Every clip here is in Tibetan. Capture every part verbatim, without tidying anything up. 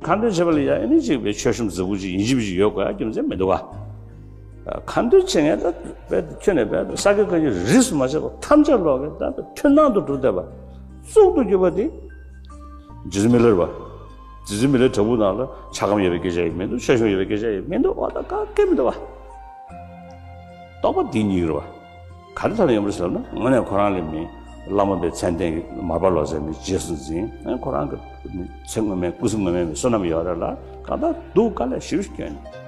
ཁ་འདོན་བྱེད་པ་ལ་ཡ་ཨ་ནི་ཅིག་པའི་མཆོད་གཤོམ་རྫིག་པོ་ཅིག་ཡིན་གཅིག་མིན་གཅིག་ཡོད་དགོས་ཡ་རྒྱུ་མཚན་མི་འདུག་བ། ཁ་འདོན་བྱེད་མཁན་ད་དཔེ་ཁྱོན་ནས་དཔེ་ས་དགེ་བཀའ་རྙིང་རིས་སུ་མ་ཆད་པ་ཐམས་ཅད་ཀློག་གི་ད་དཔེ་མཐུན་སྣང་དུ་གྲུབ་བསྡད་པ། གཙུག་ཏུ་གྱུར་པ་དེ་ཇི་སི་མི་ལར་བ། ཇི་སི་མི་ལར་དྲ་འབུ་ནང་ལ་ཆགས་སྒམ་ཡོད་པའི་སྐད་ཆ་ཡང་མི་འདུག་མཆོད་གཤོམ་ཡོད་པའི་སྐད་ཆ་ཡང་མི་འདུག་འོ་ད་ག་གེ་མི་འདུག་བ། རྟོགས་པ་འདི་ཉིད་རེད་བ། ག་རེ་ཐ་ལ་ཡོང་བ་ཟེར་ན་དངོས་གནས་ཁོ་རང་ལ་མི་བླ་མ་པའི་མཚན་ལྡན་མར་པ་ལོ་ཙཱ་མི་རྗེས་སུ་འཛིན་ཁོ་རང་གི་མི་ཚེ་སྔོན་མའི་སྐུ་གཟུགས་སྔོན་མའི་མི་བསོད་ནམས་ཡོད་རེད་ལ་གང་ལྟར་སྡུག་དཀའ་ལས་ཞེ་པོ་སྐྱོན་ནས།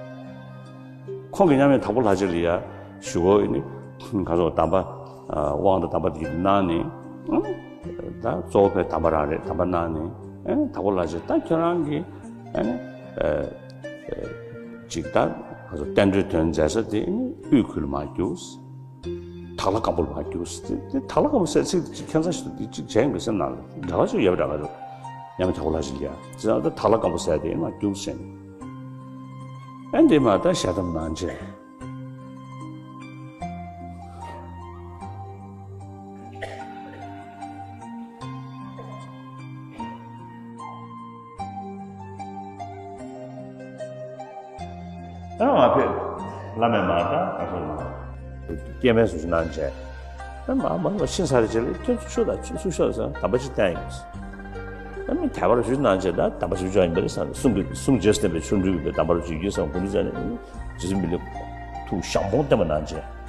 ཁོང་གིས་མཉམ་མེད་དྭགས་པོ་ལྷ་རྗེ་ལ་ཡ་ཞུ་གོ་ནི་ག་ཚོད་གདམས་པ་དབང་དང་གདམས་པ་དེ་གནང་ནས་ད་གཙོ་བོ་ཕའི་གདམས་པ་རང་རེད། གདམས་པ་གནང་ནས་དྭགས་པོ་ལྷ་རྗེ་ད་ཁྱོད་རང་གིས་ཅིག་ད་ག་ཚོད་བསྟན་འགྲོའི་དོན་མཛད་ས་དེ་ནི་དབུས་ཁུལ་ལ་མར་རྒྱུགས། དྭགས་ལྷ་སྒམ་པོ་ལ་མར་རྒྱུགས། དེ་དེ་དྭགས་ལྷ་སྒམ་པོ་ཟེར་ཚིག་དེ་ཅིག་ཁྱད་མཚར་ཞིག་འདུག་དེ་ཅིག་བྱས་ཡོང་གི་སེམས་ནང་ལ་འདྲ་བ་ཅིག་ཡོད་པ་འདྲ་ག་རེད། མཉམ་མེད་དྭགས་པོ་ལྷ་རྗེ་ལ་ཡ་ཅི་ད་དྭགས་ལྷ་སྒམ་པོ་ཟེར་དེ་མར་རྒྱུགས་ཟེར་ནས། ཨ་འདི་མ་ད་ཞལ་གདམས་གནང་བྱས། ཨ་མ་ཕེབས། བླ་མས་མ་ད་ཨ་ཁུ་མ། སྐྱེ་དམན་སུ་ཞིག་གནང་བྱས། ཨ་མ་མ་མ་ཤི་ཚར་རེ་བྱས་ལ་ཁྱོད་ཚུར་ཤོག་དང་ཁྱོད་ཚུར་ཤོག་ཟེར་གདམས་པ་ཅིག་བསྟན་ཡོད། ཨ་མི་དད་པ་རུ་ཞུ་གནང་བྱས་ད་གདམས་པ་ཞུ་ཆོག་ཡིན་པ་རེད་བསམ་གསུང་གི་གསུང་རྗེས་སུ་བསྟན་པའི་ཆོ་འཕྲུལ་གྱི་གདམས་པ་རུ་ཞུ་རྒྱུ་བསམ་དགོངས་འདུག་ཟེར་ནས་རྗེ་བཙུན་མི་ལས་ཐུགས་ཞང་པོ་བསྟན་པ་གནང་བྱས།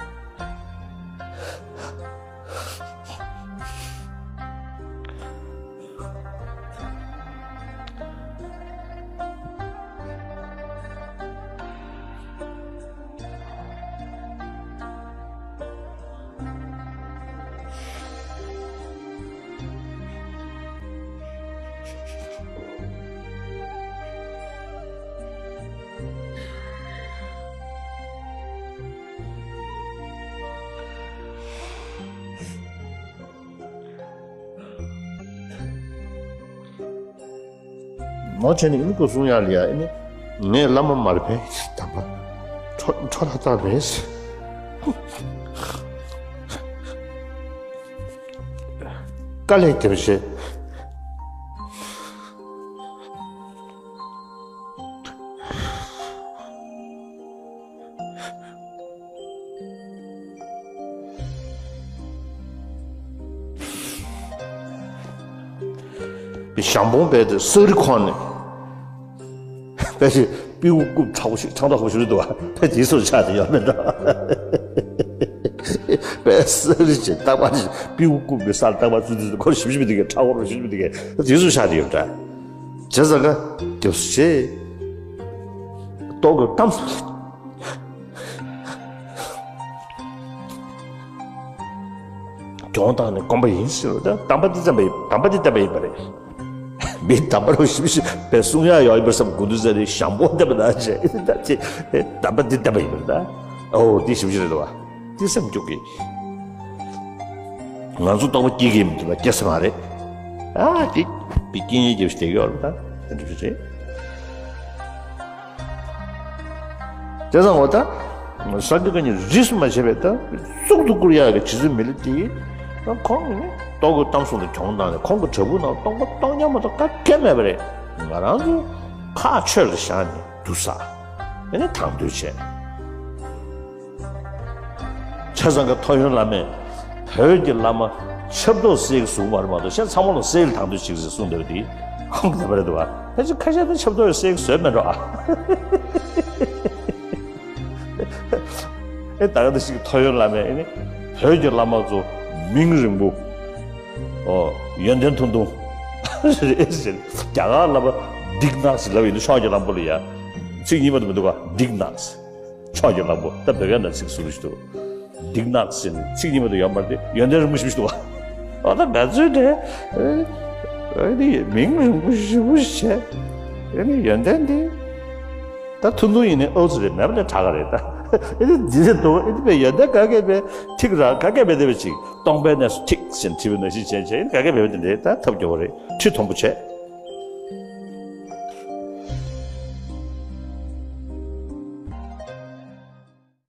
ནོར་བྱས་ནས་ཨིན་སྐུ་གསུང་ཡག་ལ་ཡ་ཨིན་ངས་བླ་མ་མར་ཕན་གྱི་དམ་པ་འཕྲོ་འཕྲོ་ལྷ་ཙམ་རེད། དཀའ་ལས་རྒྱབ་བྱས། ཞང་པོ་བས་དེ་སག་རི་ཁོང་ནས་བས་ཞིག་པིའུ་རྐུབ་ཚ་པོ་ཞིག་ཚང་ཐག་པོ་ཞིག་རེད་འདུག་བ། བས་དེའི་སོར་ཆགས་དེ་ཡོད་མེད་འགྲོ། བས་སག་རི་ཅིག་རྟག་པར་ཅིག་པིའུ་རྐུབ་ཀྱི་སར་རྟག་པར་ཚུད་དུས་ཁོར་ཞིབ་ཞིབ་དེ་གའི་ཁྲ་ཁོར་ཞིབ་ཞིབ་དེ་གའི་དེའི་སོར་ཆགས་དེ་ཡོད་འདྲ། བྱས་ཙང་ཀ་རྒྱབ་སུ་བྱས། ཏོག་གི་གཏམ་སུ། གྱོང་བཏང་ནས་སྐོམ་པ་ཡིན་ཟེར་བ་དང་གདམས་པ་འདི་བསྟན་པ་ཡིན། གདམས་པ་འདི་བསྟན་པ་ཡིན་པ་རེད། མི་གདམས་པ་རུ་ཞིབ་ཞིབ་པའི་གསུང་ཡག་ཡོད་ཡིན་པར་བསམ་དགོས་འདུག་ཟེར་ནས་ཞང་པོ་བསྟན་པ་ན་བྱས་ད་ཅེ་གདམས་པ་འདི་བསྟན་པ་ཡིན་པ་རེད་ད། ཨོ་འདི་ཞིབ་ཞིབ་རེད་བ། འདི་སེམས་སྐྱོ་གི། ང་ཚོ་རྟོགས་པ་སྐྱེ་གི་མི་འདུག་ལ་སྐྱེ་ས་མ་རེད། ཨ་འདི་པི་ཀིན་ཡེ་རྒྱབ་ཞིག་དེ་གི་ཡོད་རེད་ད། དེ་འདྲ་རེད། དེ་ཙང་འོ་ད། ས་དགེ་བཀའ་རྙིང་རིས་སུ་མ་ཆད་པའི་ད་གཙུག་ཏུ་བཀུར་ཡག་གི་རྗེ་བཙུན་མི་ལ་དེ་ཡིས། ཁོང་གིས་ནི་ཏོག་གི་གཏམ་གསུང་དུ་གྱོང་བཏང་ནས་ཁོང་གི་བྲག་ཕུག་ནང་སྟོང་པ་སྟོང་ཉམས་མ་གཏོགས་ག་གེ་མེད་པ་རེད། ང་རང་ཚོ་ཁག་ཆོད་དུ་བཞག་ནས་དུ་ས། ཨེ་ནི་དང་དོད་བྱས། ཆ་ཚང་གི་ཐོ་ཡོན་བླ་མས་བོད་ཀྱི་བླ་མ་ཆབ་ཏོག་སེལ་གྱི་བཟུང་བ་རེད་མ་གཏོགས་གཞན་ཚང་མ་ལ་སེལ་དང་དོད་བྱེད་ཀྱི་གསུངས་བསྡད་པ་དེ་ཁོང་གི་ལབ་པ་རེད་འདུག་བ། ཕལ་ཆེར་ཁ་ཤས་དེ་ཆབ་ཏོག་སེལ་གྱི་བཟོས་མེད་འགྲོ་ཨ། ཨེ་ད་ག་འདི་ཞིག་ཐོ་ཡོན་བླ་མས་ཨེ་ནི་བོད་ཀྱི་བླ་མ་ཚོ་མིང་རིང་པོ་ཨོ་ཡོན་ཏན་ཐུང་ཐུང་རེད་ཟེར། རྒྱ་གར་བླ་མ་སྡིག་ནག་ཟེར་ལབ་ཡོད་འདུག་ཕྱོགས་ཀྱི་བླ་མ་ལ་ཡ་ཚིག་གཉིས་མ་གཏོགས་མི་འདུག་ག་སྡིག་ནག་ཟེར། ཕྱོགས་ཀྱི་བླ་མ་ད་བོད་སྐད་ནང་ཚིག་ཟུར་ཞིག་འདུག་སྡིག་ནག་ཟེར་ནས་ཚིག་གཉིས་མ་གཏོགས་ཡོད་མ་རེད། ཡོན་ཏན་རིང་པོ་ཞེ་པོ་ཞིག་འདུག་ག་ཨ་ད་ང་ཚོའི་འདྲ་ཨེ་ནི་མིང་རིང་པོ་ཞེ་པོ་བྱས་ཨེ་ནི་ཡོན་ཏན་འདི། ད་ཐུང་ཐུང་ཡིན་ནའི་ཨོ་ཙི་རེད། མེད་པ་ལས་དྲག་ག་རེད་ད། ཨེ་ནི་འདི་རེད་འདུག་ཨེ་ནི་པའི་ཡོན་ཏན་ག་གེ་པའི་ཐིག་ར་ག་གེ་པའི་དེ་བས་ཅིག་སྟོང་པའི་གནས་སུ་ཐིག་ཟེར་བྲིས་པའི་ནང་བཞིན་བྱས་བྱས་ཨེ་ནི་ག་གེ་པའི་དེ་འདྲས་ད་ཐབས་སྐྱོ་བོ་རེད། ཁྲི་མཐོན་པོ་བྱས།